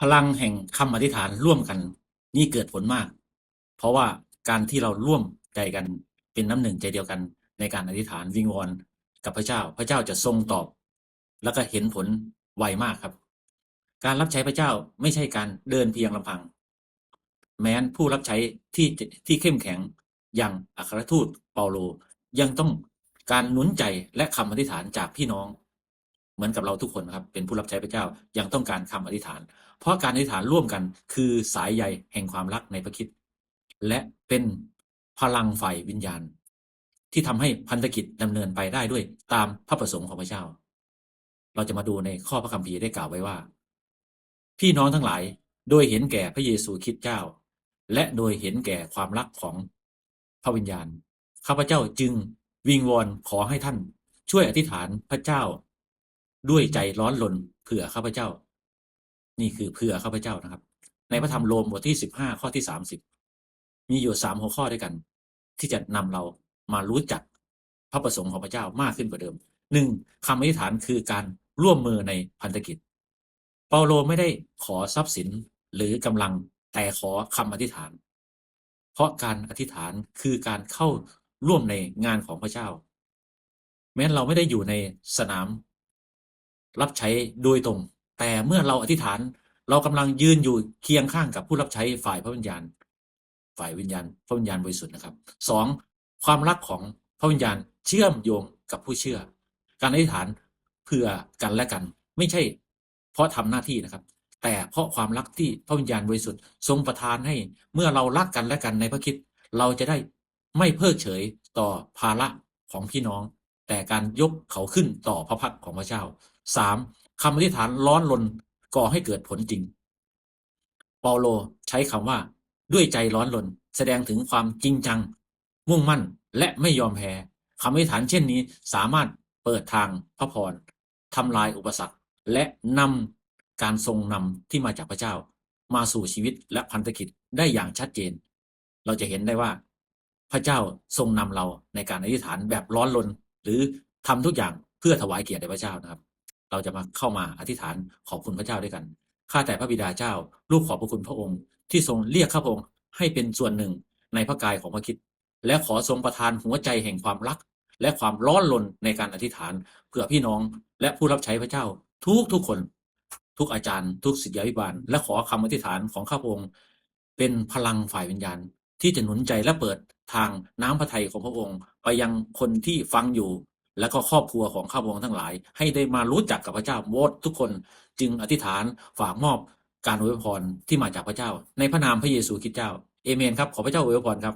ພະລັງແຫ່ງຄຳອະທິຖານຮ່ວມກັນນີ້ເກີດຜົນມາກ ເພາະວ່າການທີ່ເຮົາຮ່ວມໃຈກັນເປັນນ້ຳໜຶ່ງໃຈດຽວກັນໃນການອະທິຖານວິງວອນກັບພະເຈົ້າ, ພະເຈົ້າຈະຊົງຕອບ ແລ້ວກໍເຫັນຜົນໄວມາກຄັບ. ການຮັບໃຊ້ພະເຈົ້າໄມ່ໃຊ່ການເດີນພຽງລຳພັງ. ແມ່ນຜູ້ຮັບໃຊ້ທີ່ ທີ່ເຂັ້ມແຂງຢ່າງອັກຄະລັດທູດເປົາໂລ ຍັງຕ້ອງການໜູນໃຈ ແລະ ຄຳອະທິຖານຈາກພີ່ນ້ອງ ເໝືອນກັບເຮົາທຸກຄົນນະຄັບ ເປັນຜູ້ຮັບໃຊ້ພະເຈົ້າ ຍັງຕ້ອງການຄຳອະທິຖານ ເພາະການອະທິຖານຮ່ວມກັນຄືສາຍໃຍແຫ່ງຄວາມລັກໃນພະຄຣິດ ແລະ ເປັນພະລັງຝ່າຍວິນຍານ ທີ່ທຳໃຫ້ພັນທະກິດດຳເນີນໄປໄດ້ດ້ວຍຕາມພະປະສົງຂອງພະເຈົ້າ. ເຮົາຈະມາດູໃນຂໍ້ພະຄຳພີໄດ້ກ່າວໄວ້ວ່າ, ພີ່ນ້ອງທັງຫຼາຍ, ໂດຍເຫັນແກ່ພະເຢຊູຄຣິດເຈົ້າ ແລະ ໂດຍເຫັນແກ່ຄວາມລັກຂອງພະວິນຍານ, ຂ້າພະເຈົ້າຈຶ່ງວິງວອນຂໍໃຫ້ທ່ານຊ່ວຍອະທິຖານພະເຈົ້າດ້ວຍໃຈຮ້ອນລົນເພື່ອຂ້າພະເຈົ້າ. ນີ້ຄືເພື່ອຂ້າພະເຈົ້ານະຄັບ. ໃນພະທຳໂລມບົດທີສິບຫ້າ ຂໍ້ທີສາມສິບ ມີຢູ່ສາມຫົວຂໍ້ດ້ວຍກັນ ທີ່ຈະນຳເຮົາມາຮູ້ຈັກພະປະສົງຂອງພະເຈົ້າມາກຂຶ້ນກວ່າເດີມ. ໜຶ່ງ, ຄຳອະທິຖານຄືການຮ່ວມມືໃນພັນທະກິດ. ເປົາໂລໄມ່ໄດ້ຂໍຊັບສິນ ຫຼື ກຳລັງ, ແຕ່ຂໍຄຳອະທິຖານ. ເພາະການອະທິຖານຄືການເຂົ້າຮ່ວມໃນງານຂອງພະເຈົ້າ. ແມ່ນເຮົາໄມ່ໄດ້ຢູ່ໃນສະໜາມຮັບໃຊ້ໂດຍຕົງ, ແຕ່ເມື່ອເຮົາອະທິຖານ, ເຮົາກຳລັງຢືນຢູ່ຄຽງຂ້າງກັບຜູ້ຮັບໃຊ້ຝ່າຍພະວິນຍານ, ຝ່າຍວິນຍານ, ພະວິນຍານບໍລິສຸດນະຄັບ. ສອງ, ຄວາມລັກຂອງພະວິນຍານເຊື່ອມໂຍງກັບຜູ້ເຊື່ອ. ການອະທິຖານເພື່ອກັນແລະກັນ ໄມ່ໃຊ່ ເພາະທຳໜ້າທີ່ນະຄັບ, ແຕ່ເພາະຄວາມລັກທີ່ພະວິນຍານບໍລິສຸດຊົງປະທານໃຫ້. ເມື່ອເຮົາລັກກັນແລະກັນໃນພະຄຣິດ, ເຮົາຈະໄດ້ໄມ່ເພີກເສີຍຕໍ່ພາລະຂອງພີ່ນ້ອງ, ແຕ່ການຍົກເຂົາຂຶ້ນຕໍ່ພະພັກຂອງພະເຈົ້າ. ສາມ, ຄຳອະທິຖານຮ້ອນລົນກໍ່ໃຫ້ເກີດຜົນຈິງ. ເປົາໂລໃຊ້ຄຳວ່າ ດ້ວຍໃຈຮ້ອນລົນ, ສະແດງເຖິງຄວາມຈິງຈັງ, ມຸ່ງໝັ້ນ ແລະ ໄມ່ຍອມແພ້. ຄຳອະທິຖານເຊັ່ນນີ້ສາມາດເປີດທາງພະພອນ, ທຳລາຍອຸປະສັກ ແລະ ນຳການຊົງນຳທີ່ມາຈາກພະເຈົ້າມາສູ່ຊີວິດ ແລະ ພັນທະກິດໄດ້ຢ່າງຊັດເຈນ. ເຮົາຈະເຫັນໄດ້ວ່າ ພະເຈົ້າຊົງນຳເຮົາໃນການອະທິຖານແບບຮ້ອນລົນ ຫຼື ທຳທຸກຢ່າງເພື່ອຖວາຍກຽດແດ່ພະເຈົ້ານະຄັບ. ເຮົາຈະມາ ເຂົ້າມາອະທິຖານຂອບຄຸນພະເຈົ້າດ້ວຍກັນ. ຂ້າແຕ່ພະບິດາເຈົ້າ, ລູກຂອບພະຄຸນພະອົງທີ່ຊົງລຽກຂ້າພະອົງໃຫ້ເປັນສ່ວນໜຶ່ງໃນພະກາຍຂອງພະຄຣິດ ແລະ ຂໍຊົງປະທານຫົວໃຈແຫ່ງຄວາມລັກ ແລະ ຄວາມຮ້ອນລົນໃນການອະທິຖານເພື່ອພີ່ນ້ອງ ແລະ ຜູ້ຮັບໃຊ້ພະເຈົ້າທຸກໆຄົນ, ທຸກອາຈານ, ທຸກສິດຍາພິບານ, ແລະ ຂໍຄຳອະທິຖານຂອງຂ້າພະອົງເປັນພະລັງຝ່າຍວິນຍານ ທີ່ຈະໜູນໃຈ ແລະ ເປີດທາງນ້ຳພະໄທຂອງພະອົງໄປຍັງຄົນທີ່ຟັງຢູ່ ແລະ ກໍຄອບຄົວຂອງຂ້າພະອົງທັງຫຼາຍ ໃຫ້ໄດ້ມາຮູ້ຈັກກັບພະເຈົ້າໝົດທຸກຄົນ. ຈຶ່ງອະທິຖານຝາກມອບການອວຍພອນທີ່ມາຈາກພະເຈົ້າ ໃນພະນາມພະເຢຊູຄຣິດເຈົ້າ. ເອເມນຄັບ. ຂໍພະເຈົ້າອວຍພອນຄັບ.